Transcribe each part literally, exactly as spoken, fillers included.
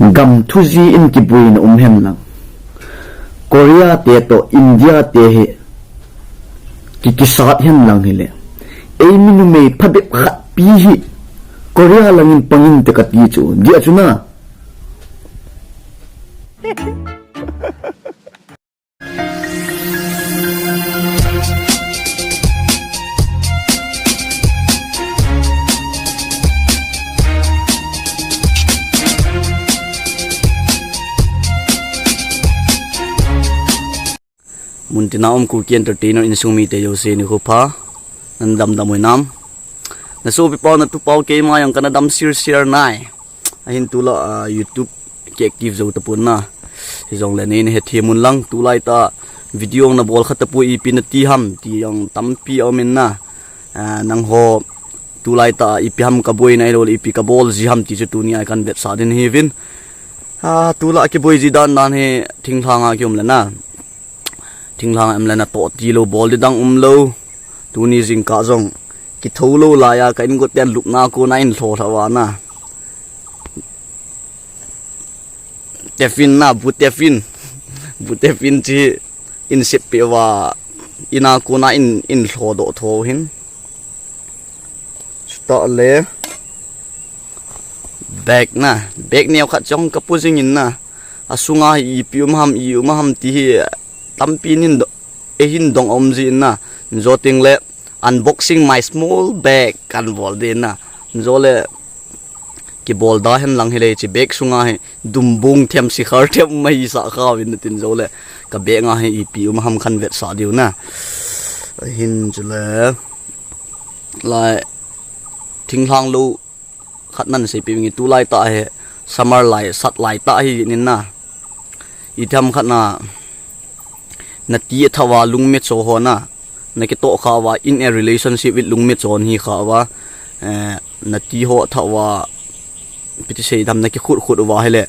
Gam thu ji in kiboina um hen lang. Korea te toh India te hi ki, kisat hen lang hile. Ei mi numei phabep khat pi hi Korea langin pangin te kati chu. Dia chu na. Muntina um Kuki Entertainer insung mite jouse nikho pha. Nadam dam u hinam? Nasopi pau, natupa u, keima jong kana dam sir sir nai. Ahin tulai a YouTube ki active jou tapon na. Hijongle nei nahethem un lang, tulai tah video nabol kha tapoi, ipi nati ham ti jong tampi aum in na. Ah, nangho tulai tah ipi ham kaboina ahilouleh ipi kabol ji ham ti chu tunia kan vetsah ding hiuvin. Ah, tulai kiboi ji dan dan hi thinglhang a kium le na. Thinglhang em le natoh tilou, bol ding dang umlou. Tuni jingkah jong kithou lou laiya ka inkoten lupna kona in lho lha uva na. Tefin na, bu tefin. Bu tefin chi in sep peh uva, ina kona in, in lho doh tho hin. Chutah le bag na, bag neo khat jong kapu jing in na. Asunga hi ipi um ham, i um ham ti hi tampi nin do, eihin dong um ji in na. Jou teng le unboxing my small bag kan bol ding na. Jou le kibol da hen lang hile, hiche bag sunga hi dumbung them, sikhar them mai sa kha uvin tin, jou le ka bag a hi ipi um ham kan vetsah diu na. Ahin chule lai thinglhang lou khat nan seipeh inge, tulai tah hi summer lai, sat lai tah hi nin na. Itiham khat na, nati atha uva lungmecho ho na, nakitoh kha uva, in a relationship with lungmecho hi kha uva, eh, nati ho atha uva, ipi ti seidam, nakikhut khut uva hile,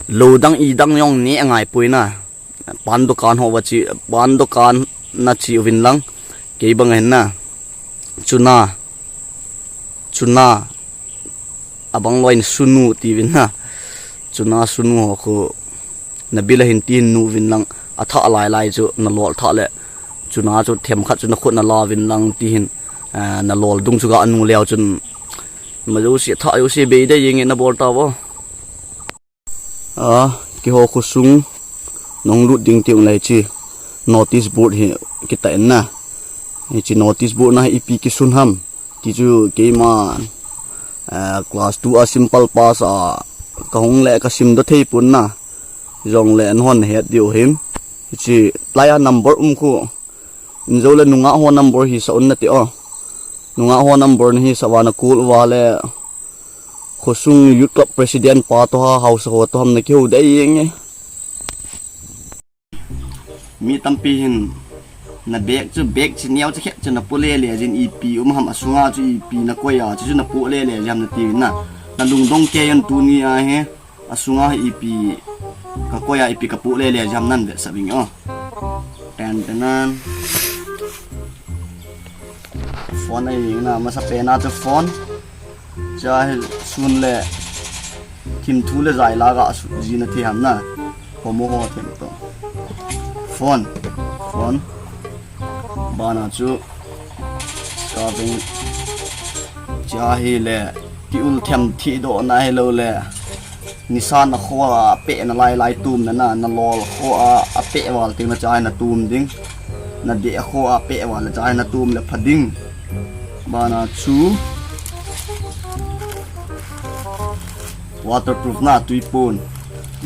lou dang i dang jong ne angai poi na. Pan dukan ho uva che, pan dukan na che uvin lang. Kei bang ahin na. Chuna. Chuna. Abang loi in sunu tiuvin na. Chuna sunu ho khu. Na bil ahin ti hin nu uvin lang. Athah lai lai chu nalol thah le. Chuna chu themkhat chu nakhut nala uvin lang ti hin. Ah, nalol dung chu ga nu leu chun. Ima jouse, athah jouse bei dei jeng in nabol tauvo. A, keiho khosung nahung lut ding tiu le hiche notice board hi kitah in na. Hiche notice board na hi ipi kisun ham ti chu keima, a, class two a simple pass a kahung le kasim doh thei pon na. Jongle nahon nahet diu hin. Hiche laiya number um khu. Injou le nungah ho number hisah un nati o. Nungah ho number nahisah uva na call uva le. Khosung Youth Club President pa toh ham, haosa ho toh ham nakihou dei jeng e. Mi tampi hin na bag chu, bag chi neo chi khet chu napo le le jin ipi um ham asunga chu ipi nakoi a chu, chu napo le le jam nati na. Nalungdong kei un tunia hi. Asunga hi ipi kakoi a ipi kapo le le jam nan vetsah inge o. Ten ten nan. Phone ahi na, masapen a chu phone. Cha hi sun le thim thu le jai la ga su ji na thei ham na. Homo ho them to. Phone. Phone. Bana chu. Ka veng. Cha hi le. Ti ul them thi doh na hilou le. Nisa na kho a peh na lai lai tum na na, nalol kho a, apeh val teng le cha hi natum ding. Nadeh kho a peh val le cha hi natum le pha ding. Bana chu waterproof na tui pon.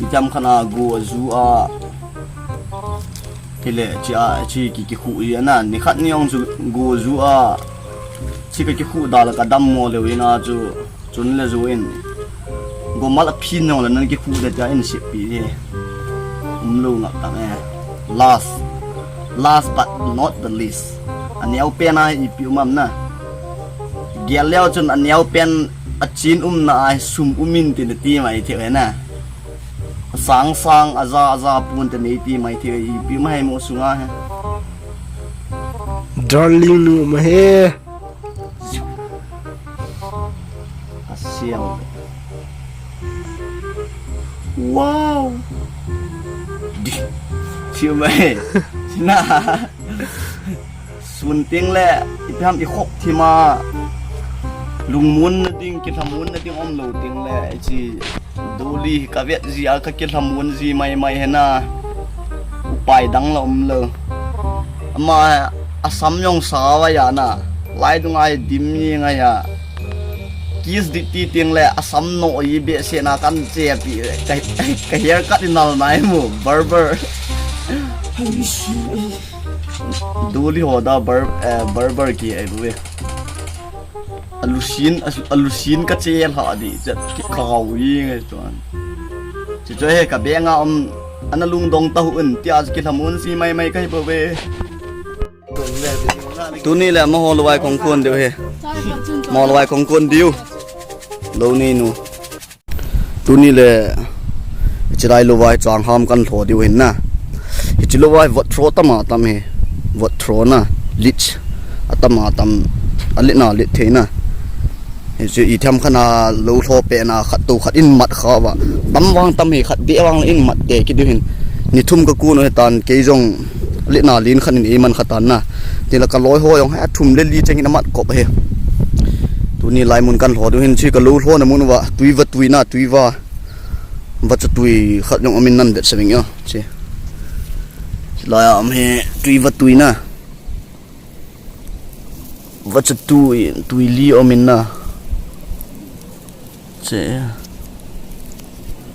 Itiham khat na go a ju a. Hile, chi a, chi ki, kikhu i ana, nikhat ni ong chu go ju a, chi ka kikhu da la ka dammo leu in a chu, chun le ju in. Go mal a phin nong le nan kikhu de ta in sip pi hi. Um lo ngap tang e. Last, last but not the least. A neo pen a ipi um am na. Gel leo chun a neo pen a chin um na a sum um in tin ti mai thei na. Sang sang a ja a ja pun te nei ti mai thei, ipi ma hai mo sunga he. Darling nu ma he. A sial. Wow. Di. Siu mai. Sina. Sun ting le, ipi ham i khop thima. Lungmun na ding, kilhamun na ding um lou ting le, chi. Doli ka vet ji a ka kilhamun ji mai mai hena. Upai dang la um lou. Ama asam jong sa va ya na. Lai dung ai dim ni nga ya. Kis di ti ting le asam no i be se na kan che pi ka, ka haircut i nal nai mu barber. Doli ho da bar, eh, barber ki ai bu ve. Alusin, alusin ka che lha di chat ki kau i ngai tuan. Chi cho he ka be nga um ana lungdong ta hu un ti a kilhamun si mai mai kai bo ve. Tuni le maho luai kong kun diu he. Maho luai kong kun diu. Lo ni nu. Tuni le chilai luai chang ham kan lho diu hin na. Hichi luai vot thro tama tam he. Vot thro na. Lich. Atama tam. Alit na lit thei na. Hichu i tham khana lo lho pe na khat to khat in mat kha va. Tam vang tam hi khat be vang in mat te ki diu hin. Ni thum ka kun u he tan kei jong le na lin khat in ei man kha tan na. Ti la ka loi ho jong he thum le li cheng in mat kop he. Tuni lai mun kan lho diu hin chi ka lo lho na mun va tui va tui na tui va. Va cha tui khat jong amin nan bet sa ving yo. Chi. Lai am he tui va tui na. Vacha tui, tui li om in na. Che.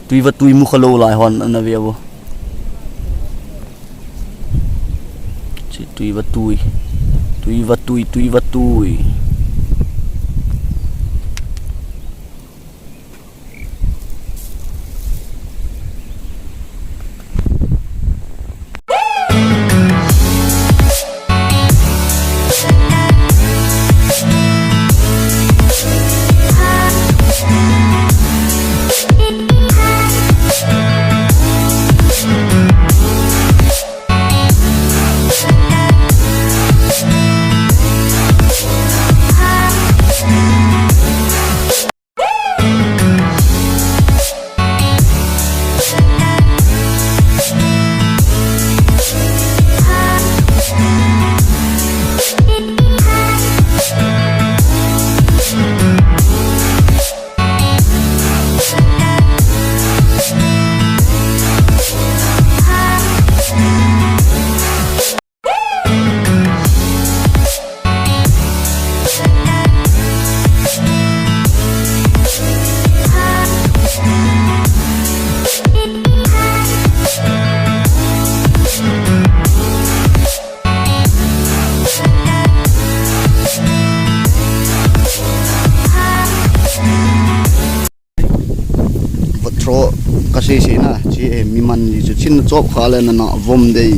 Tui va tui mu kha lo lai hon na ve vo. Che tui va tui. Tui va tui, tui va tui. Vot thro ka sei sei na, chi e mi man ni chu chin chop kha le na na vom dei.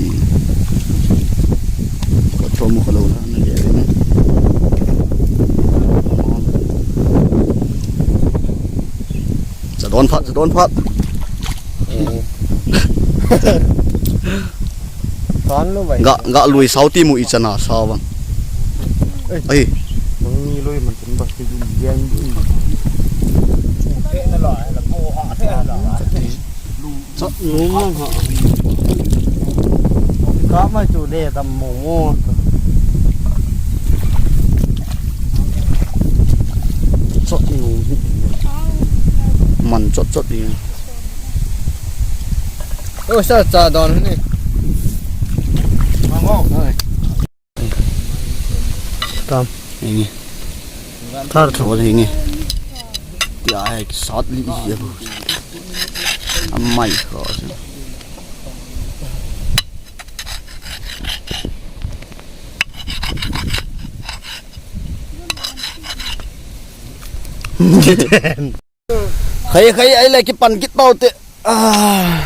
Vot thro mu kha lo na, na le na. Cha don phat, cha don phat. Tan lo bai. Ga, ga lui sau ti mu i chana sau bang. Ei. Ei. Mang ni lui man tin ba ti din yang din. Chot nu mang ha. Ka mai tu le tam mo mo. Chot nu. Man chot chot ni. Oi, sa cha don ni. Mang ho. Tam. Hingi. Thar thu. Thol hingi. Tia hai ki sat li ji. Amai ko. Khai, khai, ai le kipan kit pau te. Ah.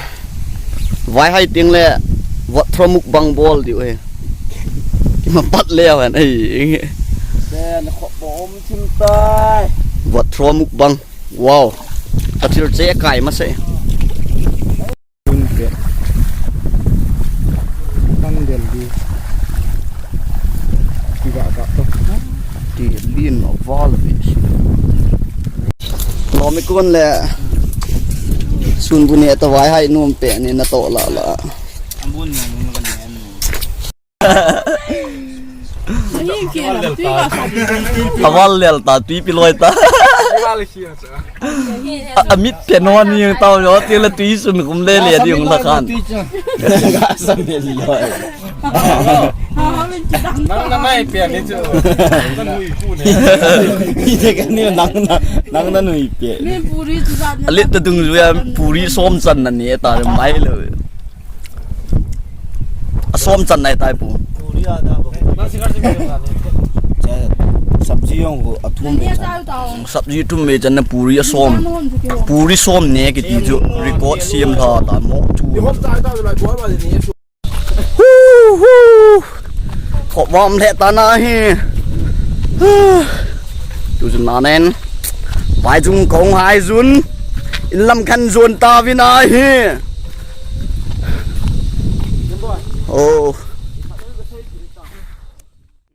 Vai hai ting le vot thro mukbang bol diu he. Kima pat le awen ai. Sen kho bom thim tai. Vot thro mukbang. Wow. Ka thil che kai ma se. Kan del di. Ga ga to. Ti lin ma val vi. Lomi kun le. Sun bu ne ta vai hai nom pe ni na to la la. Abun ni nu ka ne nu. Ni ke la tu ka sa di. Awal lel ta, tui pi loi ta. A, a mit pe no ni ta yo, ti la tui sun kum le le di ung la khan. Ka sa me loi. Nang na nai pe ni chu. Nang na nui pu ni. Ni te ka ni nang na, nang na nui pe. Ni puri chu jat na. Alit ta dung ju ya puri som chan na ni ta mai lo. A som chan nai tai pu. Puri a da ba. Cha, sabji jong ko athum me chan. Sabji thum me chan na puri a som. Puri som ne kiti chu record siam tha ta mo thu. Hu, hu. Khop vam le ta na hi. Tu jun na nen. Pai jung kong hai jun. In lam khan jun ta vi na hi.